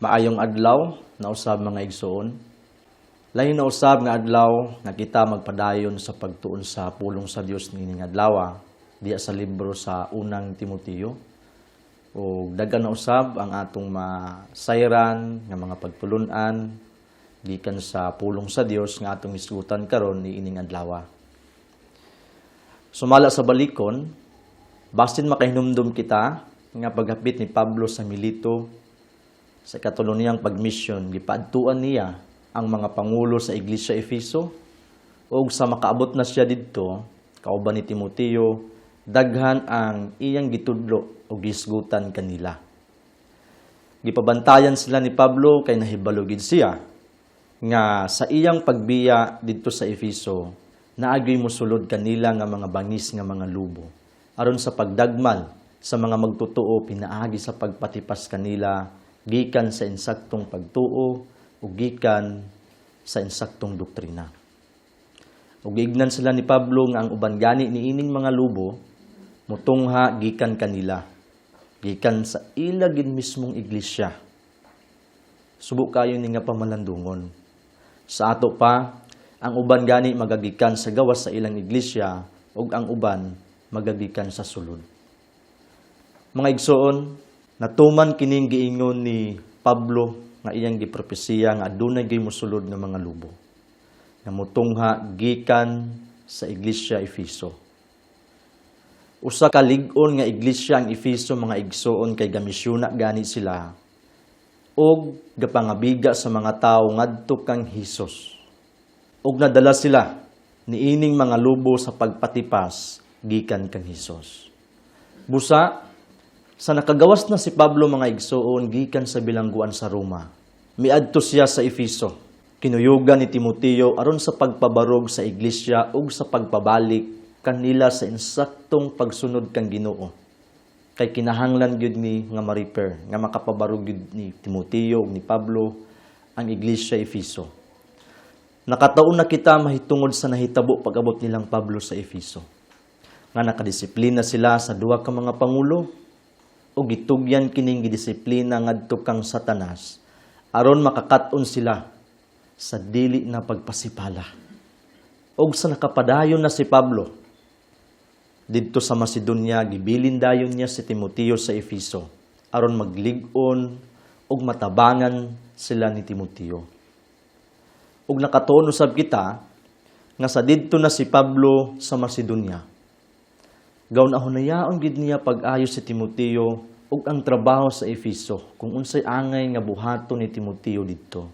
Maayong adlaw na usab, mga igsoon. Lahi na usab nga adlaw nga kita magpadayon sa pagtuon sa pulong sa Dios niining adlaw diya sa libro sa Unang Timoteo. O daghan na usab ang atong masayran nga mga pagtulun-an gikan sa pulong sa Dios nga atong isgutan karon niining adlaw. Sumala sa balikon, basin makahinumdum kita nga paghapit ni Pablo sa Milito sa ikatulo niyang pagmisyon, gipaadtuan niya ang mga pangulo sa Iglesia Efeso ug sa makaabot na siya didto kauban ni Timoteo, daghan ang iyang gitudlo o gisgutan kanila. Gipabantayan sila ni Pablo kay nahibalo gid siya nga sa iyang pagbiya didto sa Efeso, naagyoy mosulod kanila nga mga bangis nga mga lubo aron sa pagdagmal sa mga magtotoo pinaagi sa pagpatipas kanila gikan sa insaktong pagtuo o gikan sa insaktong doktrina. Ug giignan sila ni Pablo nga ang uban gani niining mga lubo mutungha gikan kanila, gikan sa ila gid mismong iglesia. Subo kayo ni nga pamalandungon. Sa ato pa, ang uban gani magagikan sa gawas sa ilang iglesia ug ang uban magagikan sa sulod. Mga igsoon, natuman kining giingon ni Pablo nga iyang gipropesiya nga adunay gyud mosulod nga mga lubo nga mutungha gikan sa iglesia Efeso. Usa ka lig-on nga iglesia ang Efeso, mga igsoon, kay gamisyuna gani sila og gapangabiga sa mga tawo ngadto kang Hesus. Ug nadala sila niining mga lubo sa pagpatipas gikan kang Hesus. Busa sa nakagawas na si Pablo, mga igsoon, gikan sa bilangguan sa Roma, miadto siya sa Efeso. Kinuyugan ni Timoteo aron sa pagpabarog sa iglesia ug sa pagpabalik kanila sa insaktong pagsunod kang Ginoo. Kay kinahanglan gyud ni nga ma-repair, nga makapabarog gyud ni Timoteo ug ni Pablo ang iglesia Efeso. Nakataon na kita mahitungod sa nahitabo pag-abot nilang Pablo sa Efeso. Nga nakadisiplina sila sa duha ka mga pangulo o gitugyan kining gidisiplina ngadto kang Satanas aron makakat-on sila sa dili na pagpasipala. Og sa nakapadayon na si Pablo didto sa Macedonia, gibilin dayon niya si Timoteo sa Efeso aron maglig-on ug matabangan sila ni Timoteo. Ug nakatuon usab kita nga sa didto na si Pablo sa Macedonia, gahuna-hunayaon gid niya pag-ayo si Timoteo ug ang trabaho sa Efeso kung unsay angay nga buhaton ni Timoteo didto.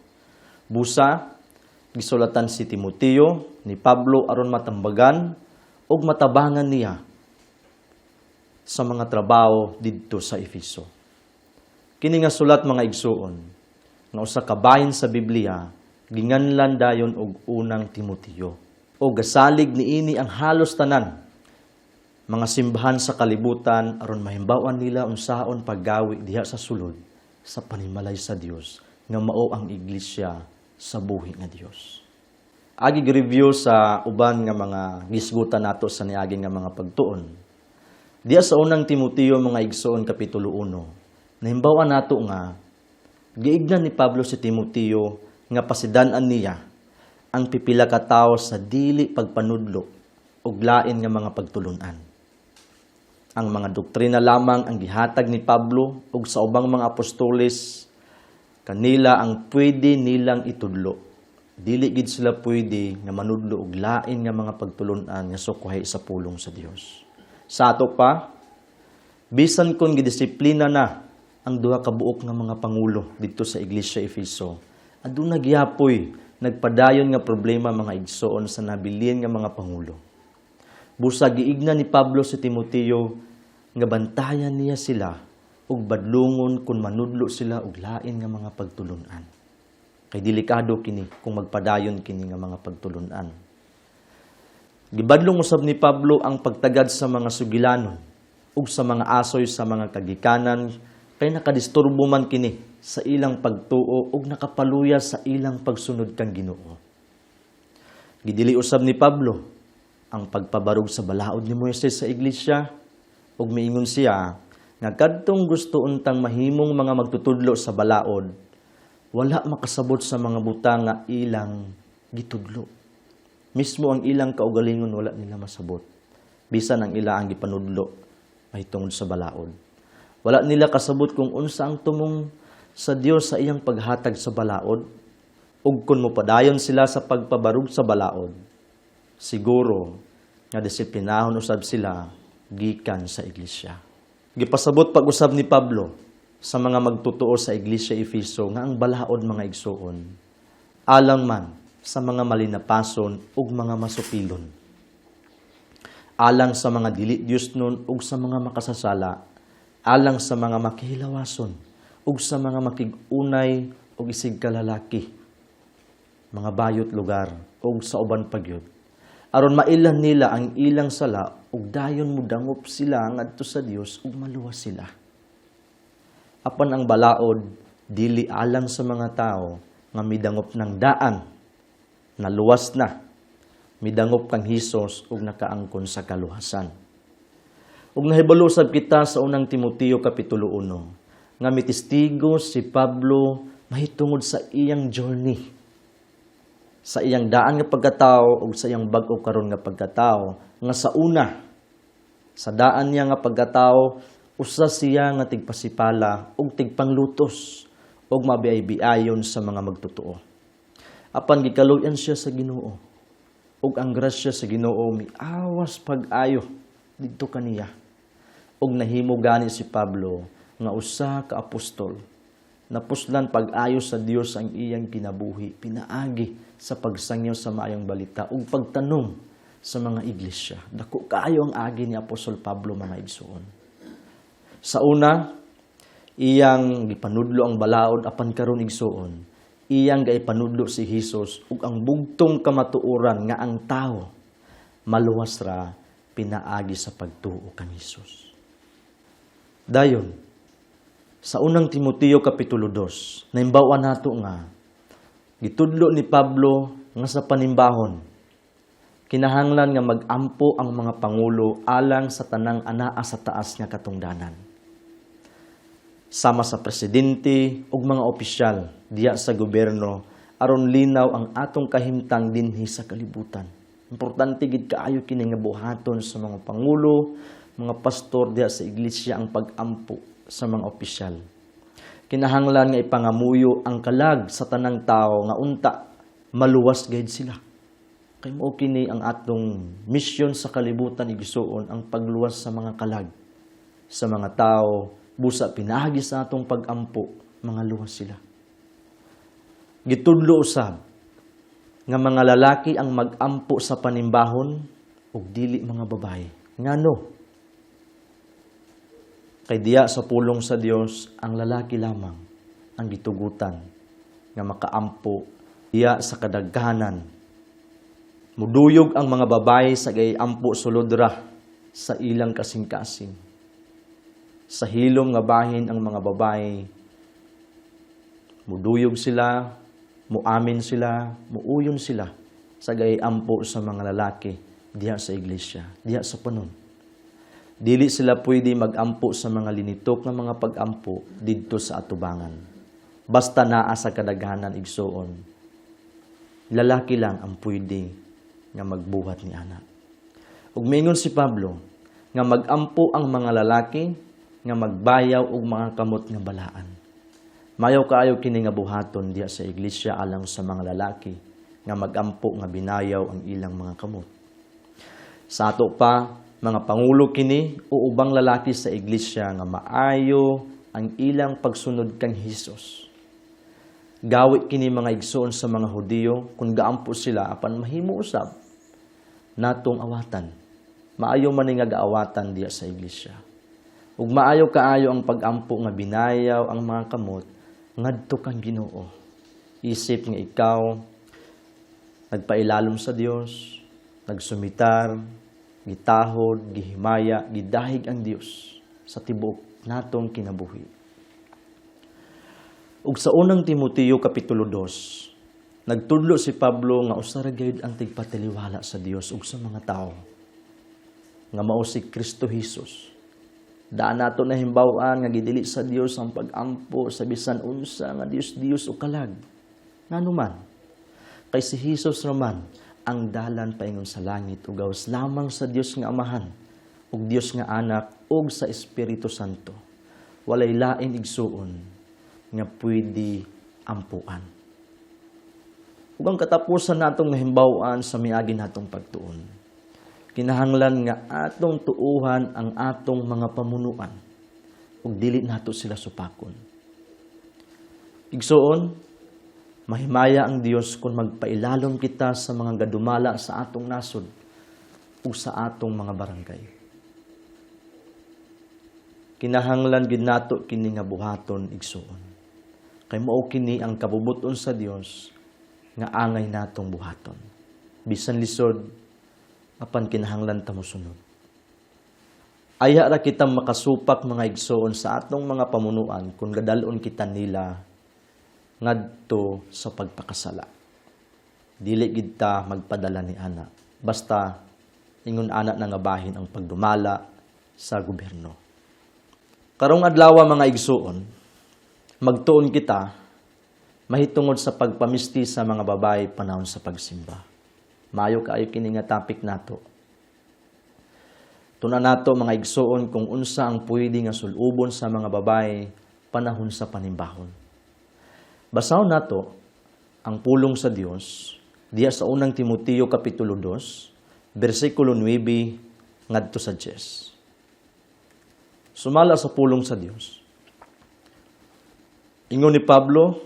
Busa gisulatan si Timoteo ni Pablo aron matambagan ug matabangan niya sa mga trabaho didto sa Efeso. Kini nga sulat, mga igsuon, nga usa ka bahin sa Biblia, ginganlan dayon og Unang Timoteo. O gasalig niini ang halos tanan mga simbahan sa kalibutan aron mahimbawan nila unsaon paggawi diha sa sulod sa panimalay sa Dios nga mao ang iglesia sa buhi nga Dios. Agi review sa uban nga mga gisgutan nato sa niagi nga mga pagtuon. Diya sa Unang Timoteo, mga igsoon, kapitulo 1, nahimbawan nato nga giignan ni Pablo si Timoteo nga pasidan-an niya ang pipila ka tawo sa dili pagpanudlo ug lain nga mga pagtulunan. Ang mga doktrina lamang ang gihatag ni Pablo ug sa ubang mga apostoles kanila ang pwede nilang itudlo. Dili gid sila pwede nga manudlo og lain nga mga pagtulunan nga sukwahi sa pulong sa Dios. Sa ato pa, bisan kon gidisiplina na ang duha ka buok nga mga pangulo didto sa Iglesia Efeso, aduna gihapoy nagpadayon nga problema, mga igsoon, sa nabilin nga mga pangulo. Busa giigna ni Pablo si Timoteo nga bantayan niya sila ug badlungon kung manudlo sila og lain nga mga pagtulunan. Kay delikado kini kung magpadayon kini nga mga pagtulunan. Gibadlong usab ni Pablo ang pagtagad sa mga sugilanon ug sa mga asoy sa mga kagikanan kay nakadisturbo man kini sa ilang pagtuo ug nakapaluya sa ilang pagsunod kang Ginoo. Gidili usab ni Pablo ang pagpabarog sa balaod ni Moises sa iglesia ug miingon siya nga kadtong gusto untang mahimong mga magtutudlo sa balaod. Wala makasabot sa mga butang nga ilang gitudlo. Mismo ang ilang kaugalingon, wala nila masabot. Bisan ang ila ang gipanudlo mahitungod sa balaod. Wala nila kasabot kung unsa ang tumong sa Dios sa iyang paghatag sa balaod ug kung mopadayon sila sa pagpabarug sa balaod, siguro nga disiplinahon usab sila gikan sa iglesia. Gipasabot pag-usab ni Pablo sa mga magtotoo sa iglesia Efeso nga ang balaod, mga igsuon, alang man sa mga malinapason ug mga masupilon, alang sa mga dili Diosnon ug sa mga makasasala, alang sa mga makihilawason ug sa mga makig-unay ug isig kalalaki, mga bayot lugar ug sa uban pa gyud, aron mailhan nila ang ilang sala ug dayon mudangop sila ngadto sa Dios ug maluwas sila. Apan ang balaod dili alang sa mga tao nga midangop ng daan, naluwas na, midangop kang Hesus ug nakaangkon sa kaluwasan. Ug nahibalo sab kita sa Unang Timoteo kapitulo 1 nga mitestigo si Pablo mahitungod sa iyang journey, sa iyang daan nga pagkatao ug sa iyang bag-o karon nga pagkatao, nga sa una, sa daan niya nga pagkatao, usa siya nga tigpasipala ug tigpanglutos ug mabiay-biayon sa mga magtotoo. Apan gikaluyan siya sa Ginoo ug ang grasya sa Ginoo miawas pag-ayo didto kaniya ug nahimo gani si Pablo nga usa ka apostol. Napuslan pag-ayo sa Dios ang iyang kinabuhi pinaagi sa pagsangyaw sa Maayong Balita ug pagtanom sa mga iglesia. Dako kaayo ang agi ni Apostol Pablo, mga igsuon. Sa una, iyang gipanudlo ang balaod, apan karon, igsuon, iyang gaipanudlo si Hesus ug ang bugtong kamatuoran nga ang tao maluwas ra pinaagi sa pagtuo kang Hesus. Dayon, sa Unang Timoteo kapitulo 2, naimbawan nato nga gitudlo ni Pablo nga sa panimbahon kinahanglan nga mag-ampo ang mga pangulo alang sa tanang anaa sa taas nga katungdanan, sama sa presidente ug mga opisyal diya sa gobyerno, aron linaw ang atong kahimtang dinhi sa kalibutan. Importante gid kaayo kini nga buhaton sa mga pangulo, mga pastor diya sa iglesia, ang pag-ampo sa mga opisyal. Kinahanglan nga ipangamuyo ang kalag sa tanang tao nga unta maluwas gayud sila. Kay mao kini ang atong misyon sa kalibutan, igsuon, ang pagluwas sa mga kalag sa mga tao busa pinaagi sa atong pag-ampo mga luwas sila. Gitudlo usab nga mga lalaki ang mag-ampo sa panimbahon ug dili mga babae. Ngano? Kay diya sa pulong sa Dios, ang lalaki lamang ang gitugutan nga makaampo diya sa kadaghanan. Muduyog ang mga babae sa gay-ampo sulod ra sa ilang kasing-kasing. Sa hilom nga bahin, ang mga babae muduyog sila, muamin sila, muuyon sila sa gay-ampo sa mga lalaki diha sa iglesia, diha sa panon. Dili sila pwede magampo sa mga linitok nga mga pag-ampo didto sa atubangan. Basta naa sa kadaghanan, igsuon, lalaki lang ang pwede nga magbuhat ni ana. Ug mingon si Pablo nga magampo ang mga lalaki nga magbayaw og mga kamot nga balaan. Mayo kaayo kini nga buhaton diha sa iglesia alang sa mga lalaki nga magampo nga binayaw ang ilang mga kamot. Sa ato pa, mga pangulo kini o ubang lalaki sa iglesia nga maayo ang ilang pagsunod kang Hesus. Gawi kini, mga igsoon, sa mga Hudiyo kung gaampo sila, apan mahimo usab natong awatan. Maayo man ni nga gaawatan diya sa iglesia. Ug maayo kaayo ang pag-ampo nga binayaw ang mga kamot ngadto kang Ginoo. Isip nga ikaw nagpailalom sa Dios, nagsumitar, gitahod, gihimaya, gidahig ang Dios sa tibuok natong kinabuhi. Ug sa Unang Timoteo kapitulo 2, nagtudlo si Pablo nga usa ra gayud ang tigpataliwala sa Dios ug sa mga tao, nga mao si Kristo Jesus. Daan nato nahimbaw-an nga gidili sa Dios ang pag-ampo sa bisan unsa nga Dios-Dios o kalag. Ngano man? Kay si Hesus raman ang dalan paingon sa langit ug gawas lamang sa Dios nga Amahan ug Dios nga Anak ug sa Espiritu Santo. Walay lain, igsuon, nga pwede ampuan. Ug ang katapusan natong nahimbaw-an sa miagi natong pagtuon, kinahanglan nga atong tuuhan ang atong mga pamunuan ug dili nato sila supakon. Igsuon, mahimaya ang Dios kung magpailalom kita sa mga gadumala sa atong nasod ug sa atong mga barangay. Kinahanglan gid nato kini nga buhaton, igsuon. Kay mao kini ang kabubut-on sa Dios nga angay natong buhaton. Bisan lisod, apan kinahanglan ta mosunod. Ayha ra kita makasupak, mga igsoon, sa atong mga pamunuan kung gadal-on kita nila ngadto sa pagpakasala. Dili gid ta magpadala ni ana. Basta ingon ana na nga bahin ang pagdumala sa gobyerno. Karong adlaw, mga igsuon, magtuon kita mahitungod sa pagpamisti sa mga babae panahon sa pagsimba. Maayo kaayo kini nga topic nato. Tun-an nato, mga igsuon, kung unsa ang pwede nga sulubon sa mga babae panahon sa panimbahon. Basahon nato ang pulong sa Dios diya sa Unang Timoteo kapitulo 2, bersikulo 9 ngadto sa 10. Sumala sa pulong sa Dios, ingon ni Pablo,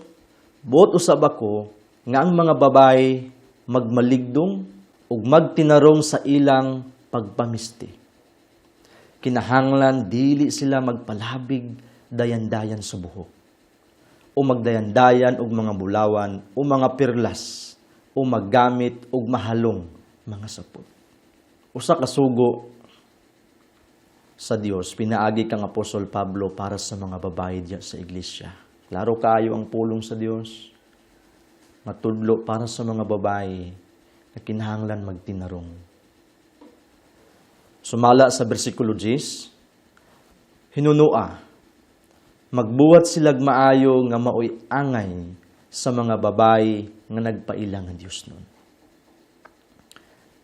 "Buot usab ako nga ang mga babae magmaligdong ug magtinarong sa ilang pagpamisti. Kinahanglan dili sila magpalabig dayan-dayan sa buhok o magdayan-dayan og mga bulawan o mga perlas o maggamit og mahalong mga sapot." Usa ka sugo sa Dios pinaagi kang Apostol Pablo para sa mga babae diya sa iglesia. Klaro kaayo ang pulong sa Dios. Matudlo para sa mga babae na kinahanglan magtinarong. Sumala sa bersikulo 10, "Hinunua, magbuhat silag maayo nga maoy angay sa mga babae nga nagpaila nga Dios nun."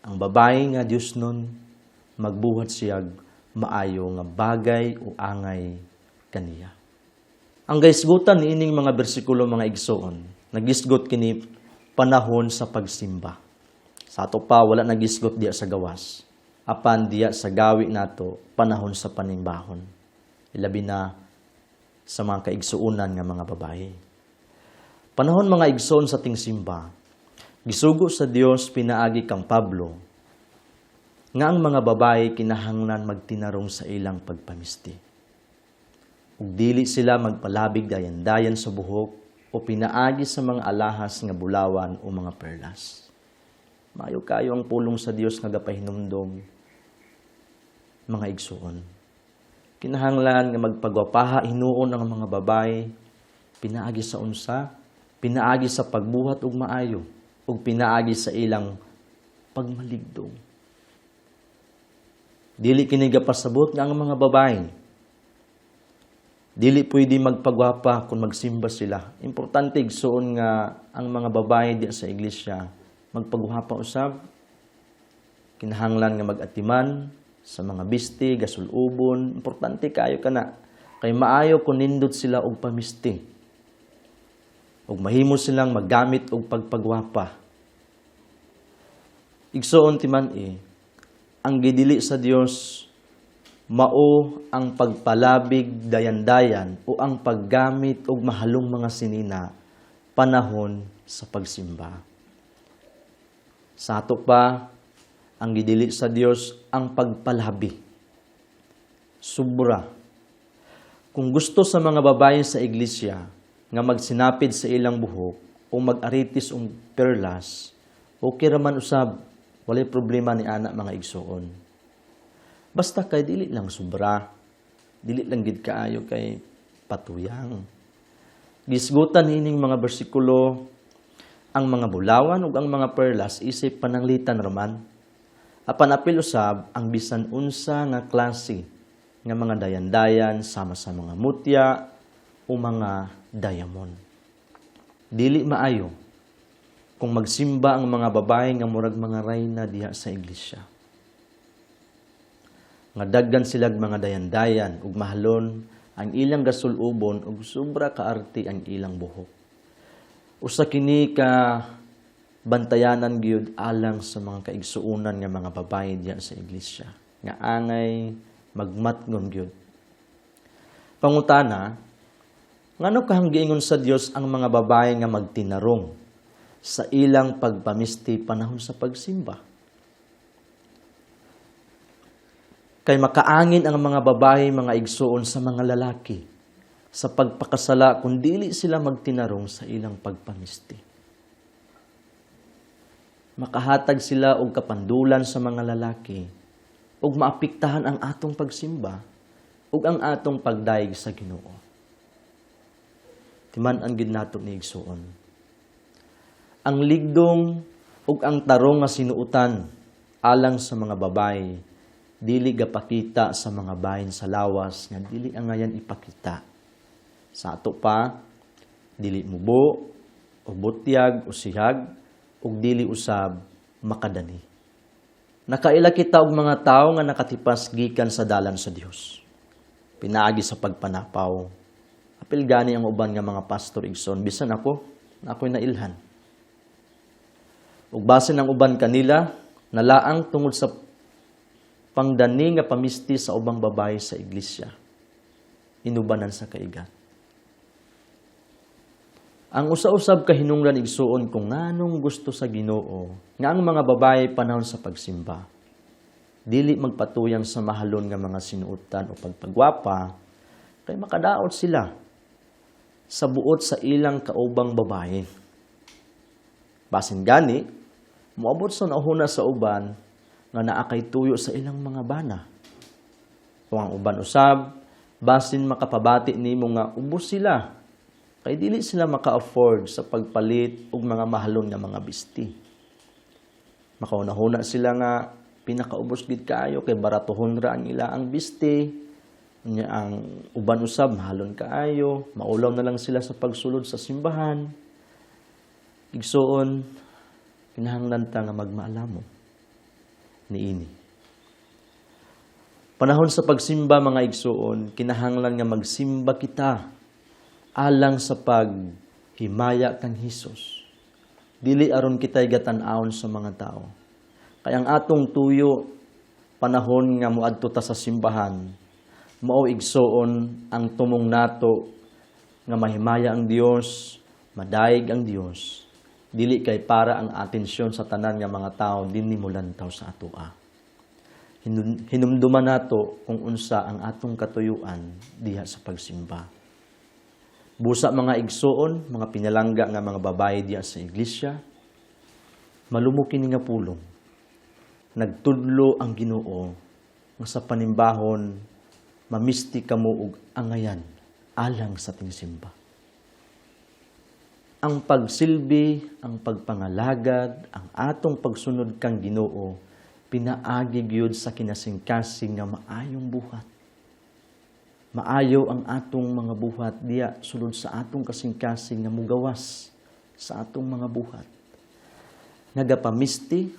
Ang babae nga Dios nun, magbuhat siyag maayo nga bagay o angay kaniya. Ang gaisgutan niining mga bersikulo, mga igsoon, nagisgot kini panahon sa pagsimba. Sa ato pa, wala nagisgot diya sa gawas. Apan diya sa gawi nato panahon sa panimbahon. Ilabi na sa mga kaigsuonan nga mga babae. Panahon, mga igsoon, sa tingsimba, gisugo sa Dios pinaagi kang Pablo nga ang mga babae kinahanglan magtinarong sa ilang pagpamisti. Ug dili sila magpalabig dayan-dayan sa buhok o pinaagi sa mga alahas nga bulawan o mga perlas. Maayo kaayo ang pulong sa Dios nga gapahinumdom, mga igsuon. Kinahanglan nga magpagwapaha hinuon ang mga babae pinaagi sa unsa? Pinaagi sa pagbuhat og maayo ug pinaagi sa ilang pagmaligdong. Dili kini gapasabot nga ang mga babae dili pwede magpagwapa kung magsimba sila. Importante, igsuon, nga ang mga babae di sa iglesia magpagwapa usab. Kinahanglan nga mag-atiman sa mga bisti, gasulubon. Importante kaayo kana. Kay maayo kung nindot sila og pamisti. Ug mahimo silang maggamit og pagpagwapa. Igsuon, timan-i, ang gidili sa Dios mao ang pagpalabig dayan-dayan o ang paggamit og mahalong mga sinina panahon sa pagsimba. Sa ato pa, ang gidili sa Dios ang pagpalabi. Sobra. Kung gusto sa mga babae sa iglesia nga magsinapid sa ilang buhok o mag-aritis og perlas, okay raman usab, walay problema ni ana, mga igsuon. Basta kay dili lang sobra. Dili lang gid kaayo kay patuyang. Gisgutan niining mga bersikulo ang mga bulawan ug ang mga perlas isip pananglitan raman. Apan apil usab ang bisan unsa nga klase nga mga dayandayan sama sa mga mutya o mga diamond. Dili maayo kung magsimba ang mga babae nga murag mga rayna diha sa iglesia, nga daghan silag mga dayandayan ug mahalon ang ilang gasulubon ug sobra kaarte ang ilang buhok. Usa kini ka bantayanan gyud alang sa mga kaigsuonan nga mga babae diha sa iglesia nga angay magmatngon gyud. Pangutana, ngano kahang giingon sa Dios ang mga babae nga magtinarong sa ilang pagpamisti panahon sa pagsimba? Kay makaangin ang mga babae, mga igsuon, sa mga lalaki sa pagpakasala kung dili sila magtinarong sa ilang pagpamisti. Makahatag sila og kapandulan sa mga lalaki ug maapektahan ang atong pagsimba ug ang atong pagdayeg sa Ginoo. Timan-an gid nato ni, igsuon. Ang ligdong ug ang tarong nga sinuotan alang sa mga babae dili gapakita sa mga bahin sa lawas nga dili angayan ipakita. Sa ato pa, dili mubo o butyag o sihag ug dili usab makadani. Nakaila kita og mga tawo nga nakatipas gikan sa dalan sa Dios pinaagi sa pagpanapaw. Apil gani ang uban nga mga pastor, igsoon, bisan ako, na ako'y nailhan. Ug basin ang uban kanila nalaang tungod sa pangdani nga pamisti sa ubang babae sa iglesia, inubanan sa kaigat. Ang usa-usab kahinungdan, igsuon, kung nganong gusto sa Ginoo nga ang mga babae panahon sa pagsimba dili magpatuyang sa mahalon nga mga sinuotan o pagpagwapa, kay makadaot sila sa buot sa ilang kaubang babae. Basin gani, moabot sa nahuna sa uban nga naa kay tuyo sa ilang mga bana. Kung ang uban usab, basin makapabati nimo nga ubos sila kay dili sila maka-afford sa pagpalit og mga mahalon nga mga bisti. Makaunahuna sila nga pinakaubos gid kaayo kay baratohon ra ang ila ang bisti. Nya ang uban usab mahalon kaayo, maulaw na lang sila sa pagsulod sa simbahan. Igsuon, kinahanglan ta nga magmaalamo niini. Panahon sa pagsimba, mga igsuon, kinahanglan nga magsimba kita alang sa paghimaya kang Hesus. Dili aron kita'y gatan-awon sa mga tao. Kaya ang atong tuyo panahon nga moadto ta sa simbahan, mao, igsuon, ang tumong nato nga mahimaya ang Dios, madayeg ang Dios. Dili kay para ang atensyon sa tanan nga mga tao dinhi molantaw sa atoa. Hinumduman nato kung unsa ang atong katuyuan diha sa pagsimba. Busa, mga igsuon, mga pinalangga nga mga babae diha sa iglesia, malumo kini nga pulong. Nagtudlo ang Ginoo nga sa panimbahon mamisti kamo og angayan alang sa tingsimba. Ang pagsilbi, ang pagpangalagad, ang atong pagsunod kang Ginoo pinaagi gyud sa kinasingkasing nga maayong buhat. Maayo ang atong mga buhat diya sulod sa atong kasingkasing nga mugawas sa atong mga buhat. Nagapamisti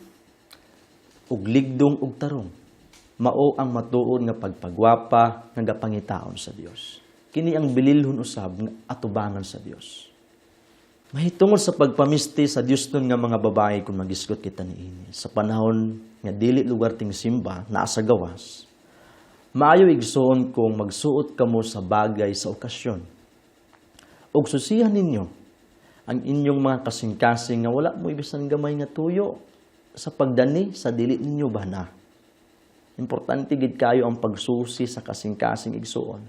og ligdong og tarong. Mao ang matuod nga pagpagwapa nga gapangitaon sa Dios. Kini ang bililhon usab nga atubangan sa Dios. Mahitungod sa pagpamisti sa Dios nun nga mga babae, kung magisgot kita niini sa panahon nga dili lugar ting simba, naa sa gawas, maayo, igsuon, kung magsuot kamo sa bagay sa okasyon. Ug susihan ninyo ang inyong mga kasing-kasing nga wala mo bisan gamay nga tuyo sa pagdani sa dili ninyo bana. Importante gid kayo ang pagsusi sa kasing-kasing, igsuon,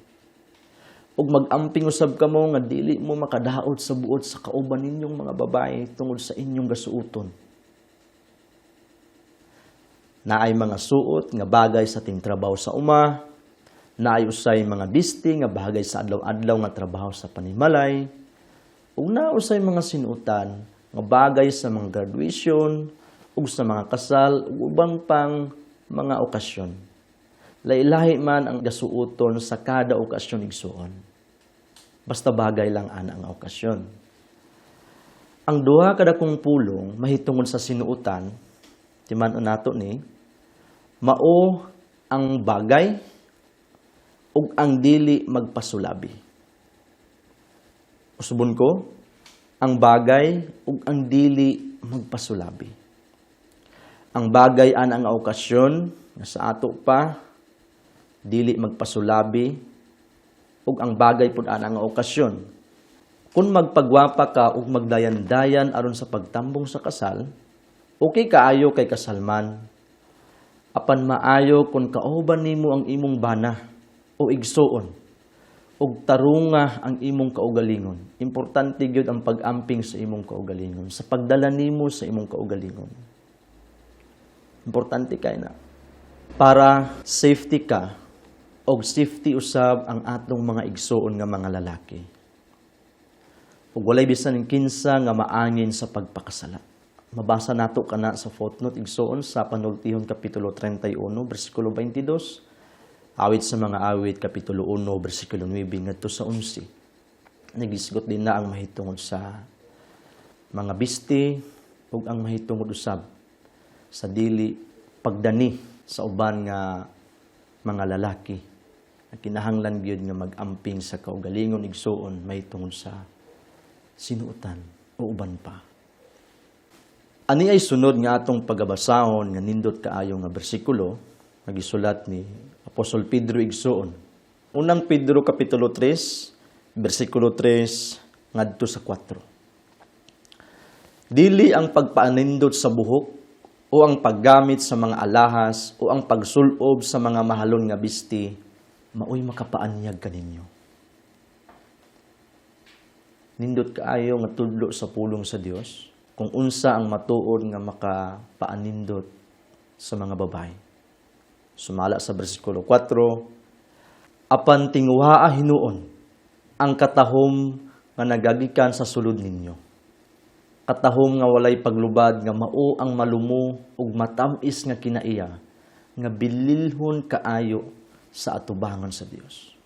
ug mag-amping usab kamo nga dili mo makadaot sa buot sa kauban ninyong mga babae tungod sa inyong gasuoton. Naay mga suot nga bagay sa tingtrabaho sa uma, naay usay mga bisti nga bagay sa adlaw-adlaw nga trabaho sa panimalay, ug naa usay mga sinuotan nga bagay sa mga graduation ug sa mga kasal ug ubang pang mga okasyon. Lahi-lahi man ang gasuoton sa kada okasyon, igsuon. Basta bagay lang ana ang okasyon. Ang duha ka dakong pulong mahitungod sa sinuotan, timan-on nato ni, mao ang bagay ug ang dili magpasulabi. Usubon ko, ang bagay ug ang dili magpasulabi. Ang bagay ana nga okasyon nga sa ato pa dili magpasulabi, ug ang bagay pud ana nga okasyon kung magpagwapa ka ug magdayan-dayan aron sa pagtambong sa kasal, okay kaayo kay kasalman. Apan maayo kung kauban nimo ang imong bana o igsuon ug tarunga ang imong kaugalingon. Importante gyud ang pag-amping sa imong kaugalingon, sa pagdala nimo sa imong kaugalingon. Importante kay na. Para safety ka og safety usab ang atong mga igsuon nga mga lalaki. Ug walay bisan kinsa nga maangin sa pagpakasala. Mabasa nato kana sa footnote, igsuon, sa Panultihon kapitulo 31 bersikulo 22, Awit sa mga Awit kapitulo 1 bersikulo 9 ngadto sa 11. Nagisgot din na ang mahitungod sa mga bisti ug ang mahitungod usab sa dili pagdani sa uban nga mga lalaki. Ang kinahanglan gyud nga mag-amping sa kaugalingon, igsuon, mahitungod sa sinuotan o uban pa. Ani ay sunod nga atong pagabasahon nga nindot kaayo nga bersikulo nga gisulat ni Apostol Pedro, igsuon. Unang Pedro kapitulo 3 bersikulo 3 ngadto sa 4. Dili ang pagpaanindot sa buhok o ang paggamit sa mga alahas o ang pagsulob sa mga mahalon nga bisti maoy makapaanyag kaninyo. Nindot kaayo nga tudlo sa pulong sa Dios kung unsa ang matuod nga makapaanindot sa mga babae. Sumala sa bersikulo 4, apan tinguhaa hinuon ang katahom nga nagagikan sa sulod ninyo. Katahom nga walay paglubad nga mao ang malumo ug matam-is nga kinaiya nga bililhon kaayo sa atubangan sa Dios.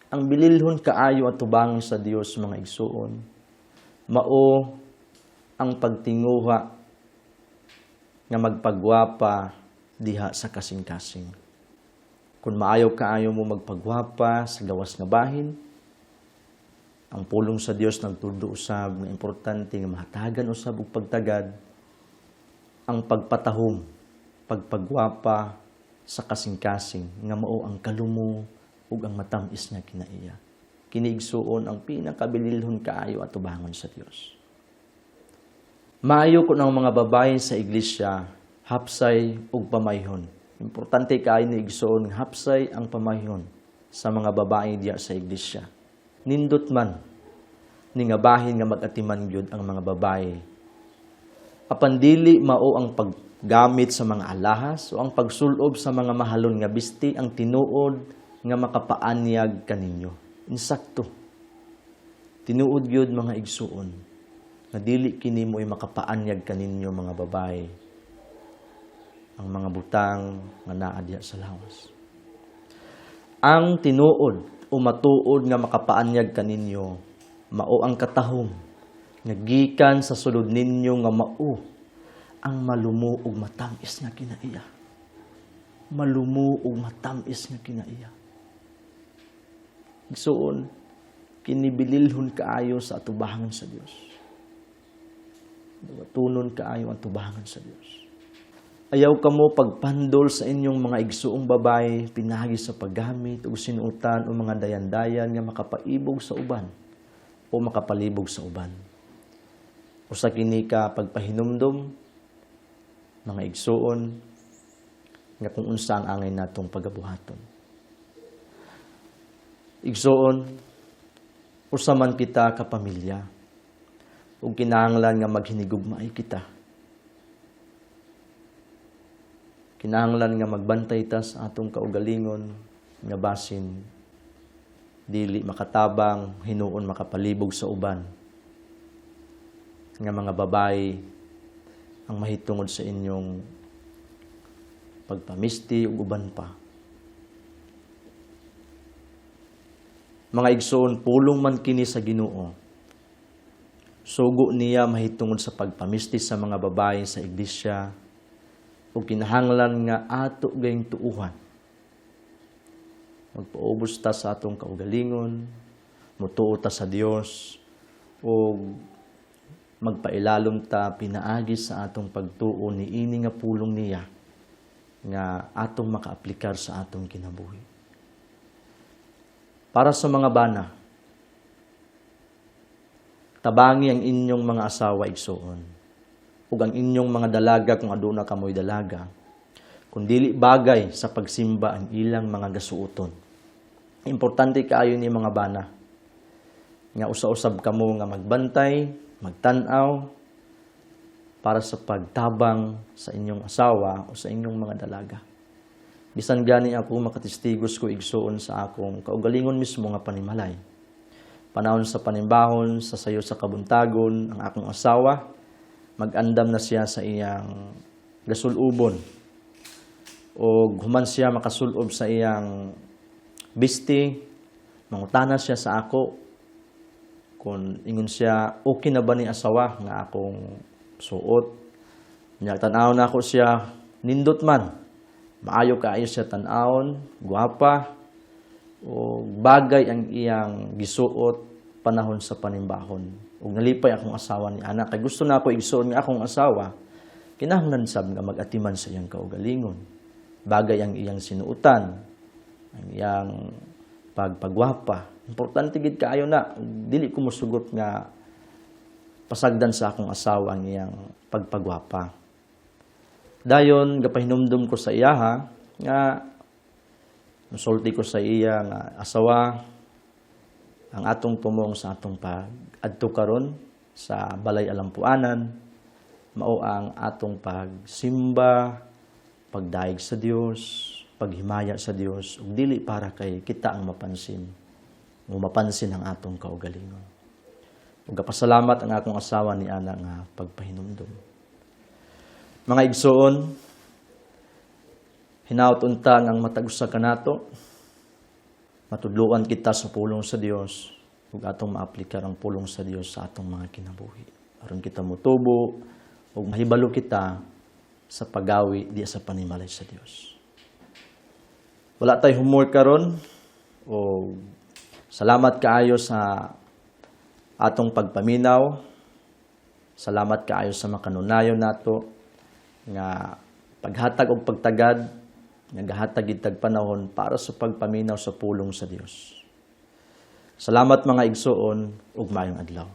Ang bililhon kaayo atubangan sa Dios, mga igsuon, mao ang pagtinguha nga magpagwapa diha sa kasing-kasing. Kung maayo kaayo mo magpagwapa sa gawas nga bahin, ang pulong sa Dios nagtudlo usab nga importante nga mahatagan usab og pagtagad ang pagpatahom, pagpagwapa sa kasing-kasing nga mao ang kalumo ug ang matam-is nga kinaiya. Kini, igsuon, ang pinakabililhon kaayo atubangon sa Dios. Maayo kun ang mga babae sa iglesia hapsay ug pamayhon. Importante kaayo ni, igsuon, nga hapsay ang pamayhon sa mga babae diya sa iglesia. Nindot man ni nga bahin nga mag-atiman gyud ang mga babae. Apan dili mao ang paggamit sa mga alahas o ang pagsulob sa mga mahalon nga bisti ang tinuod nga makapaanyag kaninyo. Insakto. Tinuod gyud, mga igsuon, nga dili kini mo'y makapaanyag kaninyo, mga babae, ang mga butang nga naa diha sa lawas. Ang tinuod o matuod nga makapaanyag kaninyo mao ang katahom nga gikan sa sulod ninyo nga mao ang malumo ug matam-is nga kinaiya. Malumo ug matam-is nga kinaiya. Igsuon, kini bililhon kaayo sa atubangan sa Dios. Tunon kaayo ang tubangan sa Dios. Ayaw kamo pagpandol sa inyong mga igsuong babae pinagi sa paggamit o sinuotan o mga dayan-dayan nga makapaibog sa uban o makapalibog sa uban. Usa kini ka pagpahinumdom, mga igsuon, nga kung unsa ang angay natong pagabuhaton. Igsuon, usa man kita ka pamilya ug kinahanglan nga maghinigugmaay kita. Kinahanglan nga magbantay ta sa atong kaugalingon nga basin dili makatabang, hinuon makapalibog sa uban nga mga babae ang mahitungod sa inyong pagpamisti ug uban pa. Mga igsoon, pulong man kini sa Ginoo. Sugo niya mahitungod sa pagpamisti sa mga babae sa iglesia ug kinahanglan nga ato gayong tuuhan. Magpaubos ta sa atong kaugalingon, mutuo ta sa Dios ug magpailalom ta pinaagi sa atong pagtuo niini nga pulong niya nga atong makaaplikar sa atong kinabuhi. Para sa mga bana, tabangi ang inyong mga asawa, igsuon, ug ang inyong mga dalaga kung aduna kamoy dalaga, kung dili bagay sa pagsimba ang ilang mga gasuoton. Importante kaayo ni, mga bana, nga usa-usab kamo nga magbantay, magtan-aw para sa pagtabang sa inyong asawa o sa inyong mga dalaga. Bisan gani ako, makatestigos ko, igsuon, sa akong kaugalingon mismo nga panimalay. Panahon sa panimbahon, sa sayo sa kabuntagon, ang akong asawa, mag-andam na siya sa iyang gasulubon. O human siya makasulob sa iyang bisti, mangutana siya sa ako kung ingon siya, "Okay na ba ni, asawa, nga akong suot?" Nya tan-aw na ako siya, nindot man. Maayo kaayo siya tan-awon, gwapa, o bagay ang iyang gisuot panahon sa panimbahon. Ug nalipay akong asawa ni ana kay gusto na ako, igsuon, nga akong asawa kinahanglan sab nga mag-atiman sa iyang kaugalingon. Bagay ang iyang sinuotan, ang iyang pagpagwapa. Importante gid kaayo na dili ko mosugot nga pasagdan sa akong asawa ang iyang pagpagwapa. Dayon gapahinumdum ko sa iyaha nga musulti ko sa iya nga, "Asawa, ang atong tumong sa atong pag adto karon sa balay alampuanan mao ang atong pagsimba, pagdayeg sa Dios, paghimaya sa Dios ug dili para kay kita ang mapansin, mo mapansin ang atong kaugalingon." Ug gapasalamat ang akong asawa ni ana nga pagpahinumdum. Mga igsoon, hinaut unta ang matag usa kanato matudloan kita sa pulong sa Dios ug atong maaplikar ang pulong sa Dios sa atong mga kinabuhi. Aron kita motubo ug mahibalo kita sa paggawi diya sa panimalay sa Dios. Wala tay homework karon o salamat kaayo sa atong pagpaminaw. Salamat kaayo sa makanunayon nato nga paghatag og pagtagad nga gahatag gid tag panahon para sa pagpaminaw sa pulong sa Dios. Salamat, mga igsuon, ug maayong adlaw.